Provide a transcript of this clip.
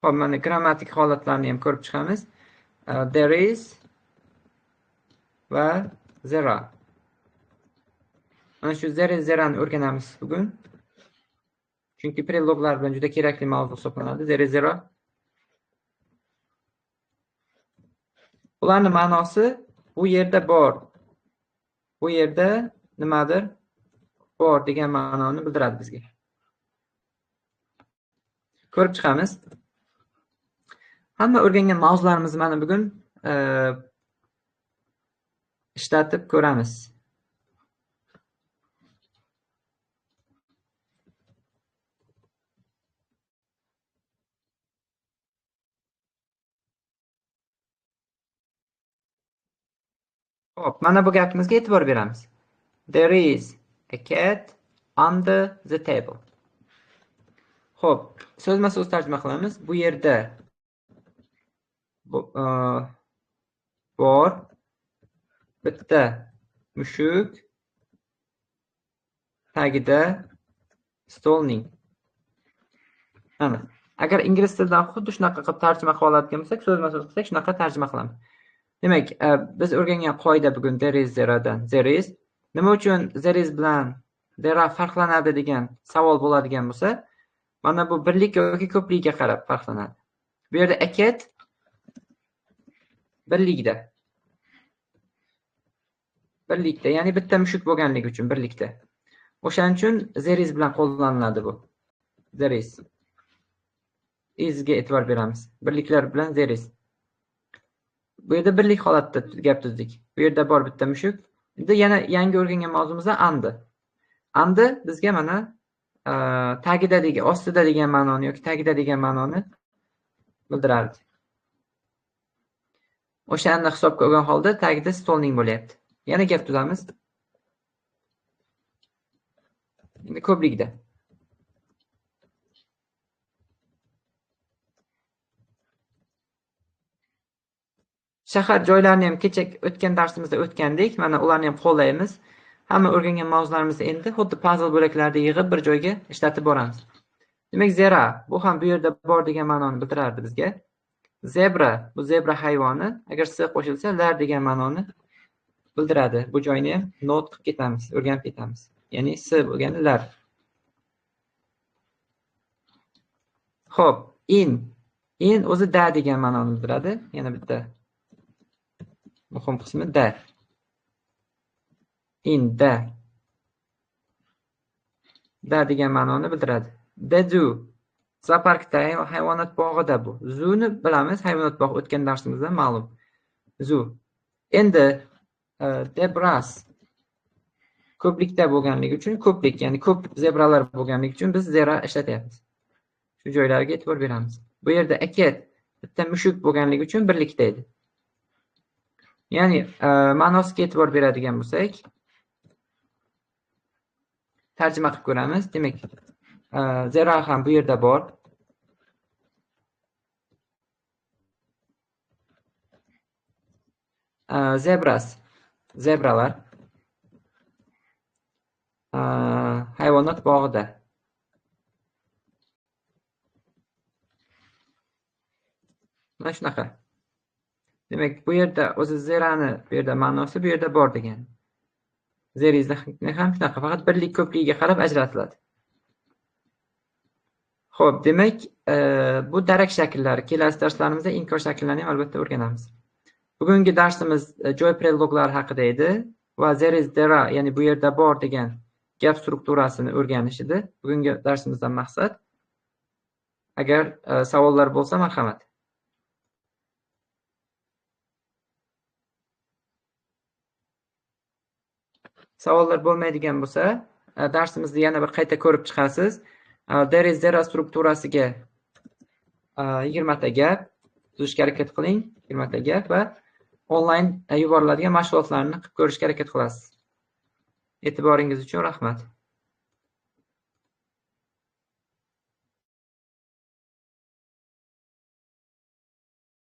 Xo'p, mana grammatik holatlarni ham ko'rib chiqamiz. There is va there are. Mana shu there is, there are'ni o'rganamiz bugun. Chunki predloglar bilan juda kerakli mavzu hisoblanadi. There is, there are. Ularning ma'nosi bu yerda bor. Bu yerda nimadir bor degan ma'noni bildiradi bizga. Ko'rib chiqamiz. Hamma o'rgangan mavzularimizni mana bugun ishlatib ko'ramiz. Xo'p, mana bu gapimizga e'tibor beramiz. There is a cat under the table. Xo'p, so'zma-so'z tarjima qilamiz. Bu yerda bor bitta mushuk tagida stolning. Mana, agar ingliz tilidan xuddi shunaqa qilib tarjima qila oladigan bo'lsak, so'zma-so'z qilsak shunaqa tarjima qilamiz. Demak, biz o'rgangan qoida bugun there is, there are'dan there is. Nima uchun there is bilan there are farqlanadi degan savol bo'ladigan bo'lsa, mana bu birlik yoki ko'pligiga qarab farqlanadi. Bu yerda a cat birlikda. Birlikda, ya'ni bitta mushuk bo'lganligi uchun birlikda. O'shaning uchun there is bilan qo'llaniladi bu. There is. Isga e'tibor beramiz. Birliklar bilan there is. Bu yerda birlik holatda gap tuzdik. Bu yerda bor bitta mushuk. Endi yana yangi o'rgangan mavzumizda andi. Andi bizga mana tagida degan, ostida degan ma'noni yoki tagida degan ma'noni bildirardi. O'shani hisobga olgan holda tagida stolning bo'lyapti. Yana gap tuzamiz. Endi ko'plikda. Shahar joylarini ham kecha o'tgan darsimizda o'tgandik. Mana ularni ham qo'llaymiz. Hamma o'rgangan mavzularimizni endi xuddi puzzle bo'laklarida yig'ib bir joyga ishlatib boramiz. Demak, zera bu ham bu yerda bor degan ma'noni bildirardi bizga. Zebra bu zebra hayvoni, agar s qo'shilsa lar degan ma'noni bildiradi. Bu joyni ham not qilib ketamiz, o'rganib ketamiz. Ya'ni s bo'lgani lar. Xo'p, in. In o'zi da degan ma'noni bildiradi. Yana bitta muhim qismi da. In da. Da degan ma'noni bildiradi. The zoo. Zooparkda, hayvonot bog'ida bu. Zooni bilamiz, hayvonot bog'i o'tgan darsimizdan ma'lum. Zoo. Endi zebras ko'plikda bo'lganligi uchun ko'plik, ya'ni ko'p zebralar bo'lganligi uchun biz zebra ishlatyapmiz. Shu joylarga e'tibor beramiz. Bu yerda a cat bitta mushuk bo'lganligi uchun birlikda edi. Ya'ni ma'nosiga e'tibor beradigan bo'lsak, tarjima qilib ko'ramiz. Demak, zebra ham bu yerda bor. Zebras, zebralar hayvonot bog'ida. Mana shunaqa. Demak, bu yerda o'zi zerani bu yerda ma'nosi bu yerda bor degan. Zerizni ham shunaqa, faqat birlik ko'pligiga qarab ajratiladi. Xo'p, demak, bu darak shakllari. Kelasi darslarimizda inkor shaklarini ham albatta o'rganamiz. Bugungi darsimiz joy predloglari haqida edi va there is, there are, ya'ni bu yerda bor degan gap strukturasini o'rganish edi. Bugungi darsimizdan maqsad. Agar savollar bo'lsa, marhamat. Savollar bo'lmaydigan bo'lsa, darsimizni yana bir qayta ko'rib chiqasiz. There is, there are strukturasiga 20 ta gap tuzishga harakat qiling, 20 ta gap va onlayn yuboriladigan mashg'ulotlarni qilib ko'rishga harakat qilasiz. E'tiboringiz uchun rahmat.